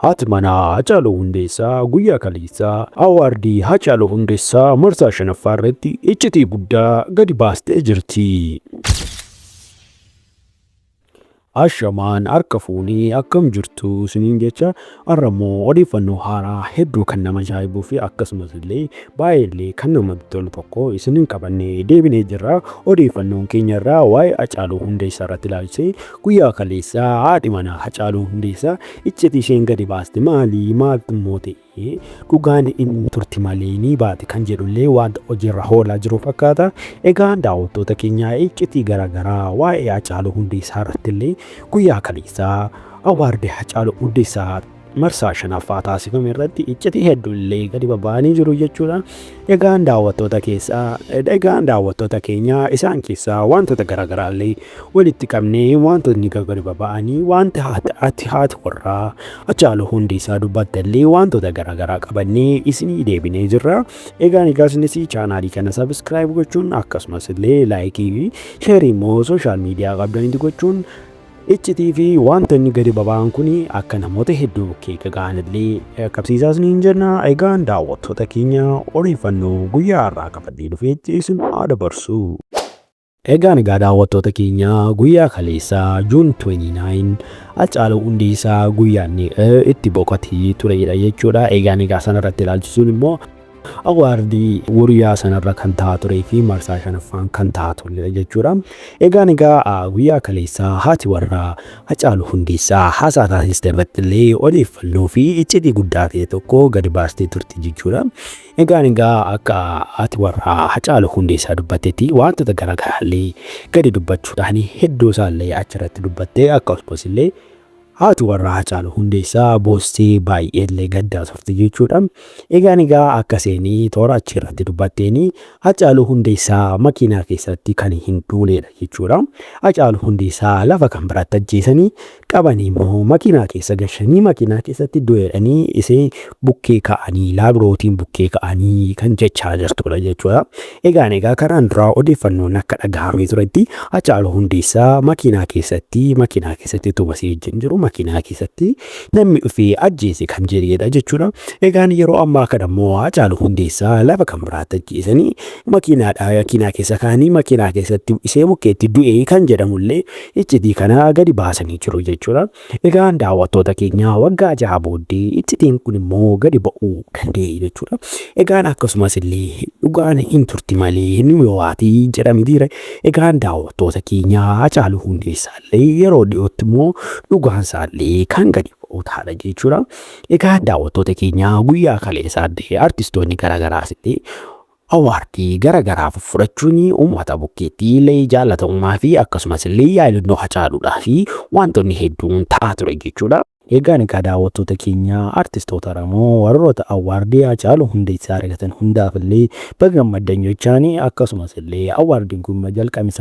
Haati manaa Hacaaluu Hundeessaa guyyaa kaleessaa Awaardii Hacaaluu Hundeessaa marsaa 5ffaa irratti iccitii guddaa gadi baastee jirti. Ashamaan harka fuunee akkam jirtu isiniin jecha, har'a immoo odeeffannoo haaraa hedduu kan nama ajaa'ibuu fi akkasumas illee baay'ee illee kan namatti tolu tokko isiniin qabannee deebinee jirra. Odeeffannoon keenya irraa waa'ee Hacaaluu Hundeessaa irratti ilaalchisee guyyaa kaleessaa haadhi manaa Hacaaluu Hundeessaa iccitii isheen gadi baaste maali? Maaltu immoo ta'e? Dhugaan inni turti malee ni baate kan jedhullee wanta hojiirra oolaa jiru fakkaata. Egaa daawwattoota keenyaa, iccitii garaagaraa waa'ee Hacaaluu Hundeessaa irratti illee guyyaa kaleessaa awaardii Hacaaluu Hundeessaa marsaa 5ffaa taasifame irratti iccitii hedduu illee gadi baba'anii jiru jechuudha. Egaan daawwattoota keenyaa, isaan keessaa wantoota garaagaraa illee walitti qabnee, wantoonni gadi baba'anii, wanta haati warraa Hacaaluu Hundeessaa dubbatte illee wantoota garaagaraa qabannee isinii deebinee jirra. Egaa isinis chaanaalii kana subscribe gochuun, akkasumas illee like fi share immoo social media qabdanitti gochuun, iccitii fi wantoonni gadi baba'an kun akka namoota hedduu bukkee ga'an illee qabsiisaa isiniin jenna. Egaan daawwattoota keenya, odeeffannoo guyyaa har'aa qabannee dhufeetti isin haa dabarsu. Egaa daawwattoota keenya, guyyaa kaleessaa June 29 Hacaaluu Hundeessaa guyyaan itti boqotee turedha jechuudha. Egaa sanarratti ilaalchisuun immoo awaardii guyyaa sanarra kan ta'aa turee fi marsaa 5ffaan kan ta'aa turedha jechuudha. Egaa guyyaa kaleessaa haati warraa Hacaaluu Hundeessaa haasaa taasiste irratti illee odeeffannoo fi iccitii guddaa ta'e tokko gadi baastee turte jechuudha. Egaa akka haati warraa Hacaaluu Hundeessaa dubbattetti, wantoota garaagaraa illee gadi dubbachuudhaan hedduu isaallee achirratti dubbattee, akkasumas illee haati warraa Hacaaluu Hundeessaa boossee baay'ee illee gaddaa turte jechuudha. Egaa akka isheen toora achirratti dubbatteen, Hacaaluu Hundeessaa makiinaa keessatti kan hin duunedha jechuudha. Hacaaluu Hundeessaa lafa kan biraatti ajjeesanii qabanii immoo makiinaa keessa gashanii, makiinaa keessatti du'eedhanii isee bukkee ka'anii, laabrootiin bukkee ka'anii kan jechaa jirtudha jechuudha. Egaa karaan duraa odeeffannoon akka dhagahamee turetti, Hacaaluu Hundeessaa makiinaa keessatti utuma isii wajjin jiru makiinaa keessatti namni dhufee ajjeese kan jedhedha jechuudha. Egaan yeroo ammaa kana immoo Hacaaluu Hundeessaa lafa kan biraatti ajjeesanii, makiinaadhaa makiinaa keessa kaa'anii, makiinaa keessatti isee bukkeetti du'ee kan jedhamullee iccitii kana gadi baasanii jiru jechuudha. Egaan daawwattoota keenya, waggaa 6 booddee iccitiin kun immoo gadi ba'uu danda'e jechuudha. Egaan akkasumas illee dhugaan hin turti malee ni waatii jedhamtiire. Egaan daawwattoota keenya, Hacaaluu Hundeessaa illee yeroo dhiyootti immoo dhugaan isaallee kan gadi ba'u ta'a jechuudha. Egaa daawwattoota keenya, guyyaa kaleessaa illee artistoonni garaagaraas illee awaardii garaagaraa fudhachuun uummata bukkeetti illee jaalatamummaa fi akkasumas illee yaadannoo Hacaaluudhaa fi wantoonni hedduun ta'aa ture jechuudha. Egaa daawwattoota keenya, artistoota Oromoo warroota awaardii Hacaaluu Hundeessaa argatan hundaaf illee baga gammaddan jechaani, akkasumas illee awaardiin kun jalqabni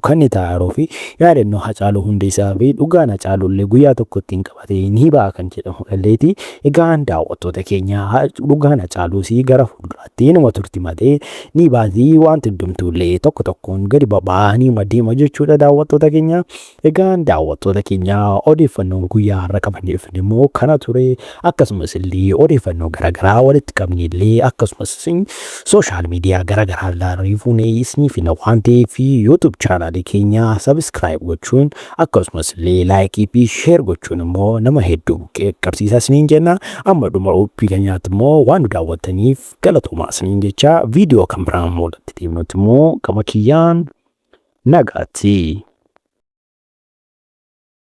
kan inni ta'aa fi yaadannoo Hacaaluu Hundeessaa fi dhugaan Hacaaluu illee guyyaa tokko ittiin qabatee ni ba'a kan jedhamu illeeti. Egaan daawwattoota keenya, dhugaan Hacaaluus gara fuulduraatti nama turti malee ni baatii, wanti hundumtuu illee tokko tokkoon gadi baba'anii deema jechuudha, daawwattoota keenya. Egaan daawwattoota keenya, odeeffannoon guyyaa har'a qabannee dhufne immoo kana ture. Akkasumas illee odeeffannoo garaagaraa walitti qabne illee, akkasumas social media garaagaraa illee fuunee isiniif finna waan ta'eef, YouTube chaanaalii keenya subscribe gochuun, akkasumas illee like fi share gochuun immoo nama hedduu qaqqabsiisaa isiniin jenna. Amma dhuma qophii keenyaatti immoo waan nu daawwattaniif galatoomaa isiniin jecha, viidiyoo kan biraan walitti deemnutti immoo gama kiyyaan nagaatti.